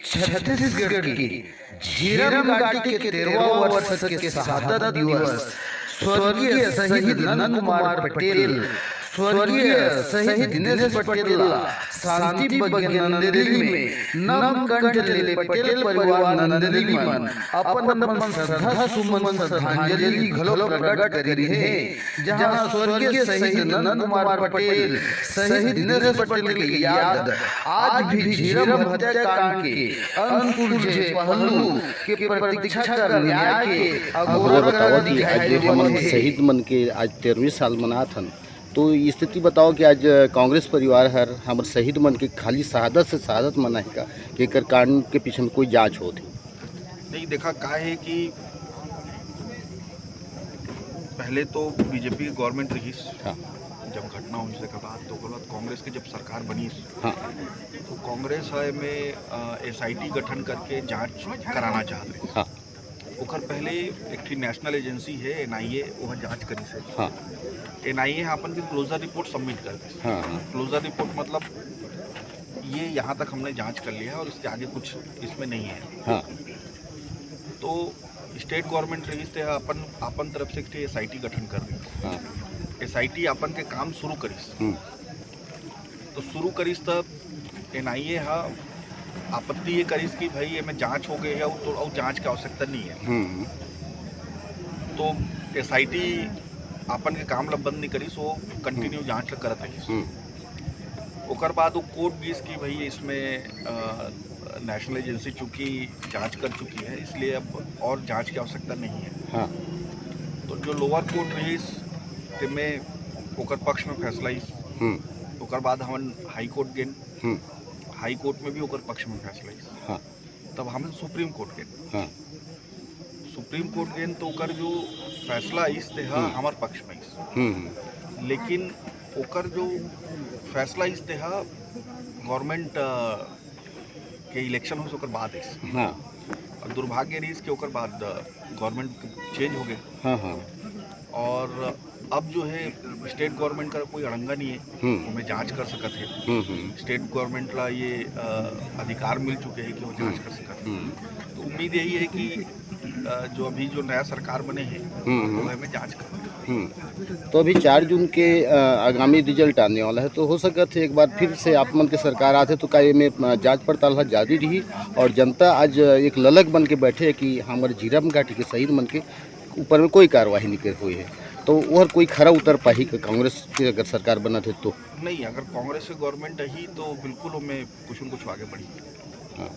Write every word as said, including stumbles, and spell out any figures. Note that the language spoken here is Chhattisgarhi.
छत्तीसगढ़ के झीरम घाटी के तेरहवाँ वर्ष के शहादत दिवस स्वर्गीय शहीद नंद कुमार पटेल, स्वर्गीय शहीद दिनेश पटेल ला शांति बगिया नंदेली में नम कंठ ले पटेल परिवार नंदेली मन अपन अपन श्रद्धा सुमन श्रद्धांजलि घलो प्रकट करिन हे। जहां स्वर्गीय शहीद नंद कुमार पटेल, शहीद दिनेश पटेल के याद आज भी झीरम हत्याकांड के अनसुलझे पहलू के प्रतीक्षा कर न्याय के अगोरा करत दिखाई देवत हे। शहीद मन के आज तेरहवीं साल मनात हन, तो स्थिति बताओ कि आज कांग्रेस परिवार हर हमर शहीद मन के खाली शहादत से शहादत मनाही का, कि एकर कारण के पीछे में कोई जांच होत हे? नहीं, देखा का है कि पहले तो बीजेपी की गवर्नमेंट रहीस, हाँ। जब घटना होइस के बाद, तो ओकर बाद कांग्रेस के जब सरकार बनीस, हाँ। तो कांग्रेस है में एसआईटी गठन करके जांच कराना चाहत रहीस। हाँ। ओकर पहले एक ठी नेशनल एजेंसी है एनआईए, वो जांच करिस हे। हाँ। एनआईए अपन के क्लोजर रिपोर्ट सबमिट कर दिस। हाँ, हाँ। क्लोजर रिपोर्ट मतलब ये यहाँ तक हमने जांच कर लिया है और इसके आगे कुछ इसमें नहीं है। हाँ। तो स्टेट गवर्नमेंट रहीस ते अपन अपन तरफ से एक एसआईटी गठन कर रही। हाँ। एसआईटी अपन के काम शुरू करिस। हम्म। तो शुरू करिस तब एनआईए हा आपत्ति ये करिस कि भाई एमे जांच हो गई है, तो और जांच की आवश्यकता नहीं है। हम्म। तो एसआईटी अपन के काम ला बंद नहीं करिस, वो कंटिन्यू जांच ला करत रहिस। हम्म। ओकर बाद वो कोर्ट गीस कि भाई इसमें अ, नेशनल एजेंसी चूंकि जांच कर चुकी है, इसलिए अब और जांच की आवश्यकता नहीं है। हाँ। तो जो लोअर कोर्ट रहीस, तेमे ओकर पक्ष में फैसला आइस। हम्म। ओकर बाद हमन हाई कोर्ट गेन। हम्म। हाई कोर्ट में भी ओकर पक्ष में फैसला आइस। हाँ। तब हमन सुप्रीम कोर्ट गेन। हाँ। सुप्रीम कोर्ट गेन तो ओकर जो फैसला आइस, ते हा हम्म। हमर पक्ष में आइस। हम्म, हम्म। लेकिन ओकर जो फैसला आइस, ते हा गवर्नमेंट, अ, के इलेक्शन होइस, ओकर बाद आइस। हाँ। और दुर्भाग्य रहीस कि ओकर बाद, अ, गवर्नमेंट चेंज हो गए। हाँ, हाँ। और अब जो है, स्टेट गवर्नमेंट का कोई अड़ंगा नहीं है, हम्म। वो में जांच कर सकत है। हम्म, हम्म। स्टेट गवर्नमेंट ला ये, अ, अधिकार मिल चुके हैं कि वो जांच हम्म। कर सकत है। हम्म। तो उम्मीद यही है कि, अ, जो अभी जो नया सरकार बने हैं, हम्म, हम्म। वो हमें जांच कर। हम्म। तो अभी चार जून के, अ, आगामी रिजल्ट आने वाला है, तो हो सकत है एक बार फिर से आप मन के सरकार आथे, तो का एमे, अ, जांच पड़ताल ह जारी रही और जनता आज एक ललक बन के बैठे है कि हमर झीरम घाटी के शहीद मन के ऊपर में कोई कार्रवाई नहीं कर हुई है, तो ओहर कोई खरा उतर पाही का कांग्रेस के अगर सरकार बनत है तो? नहीं, अगर कांग्रेस के गवर्नमेंट रही तो बिल्कुल ओमे कुछ न कुछ आगे बढ़ी। हाँ।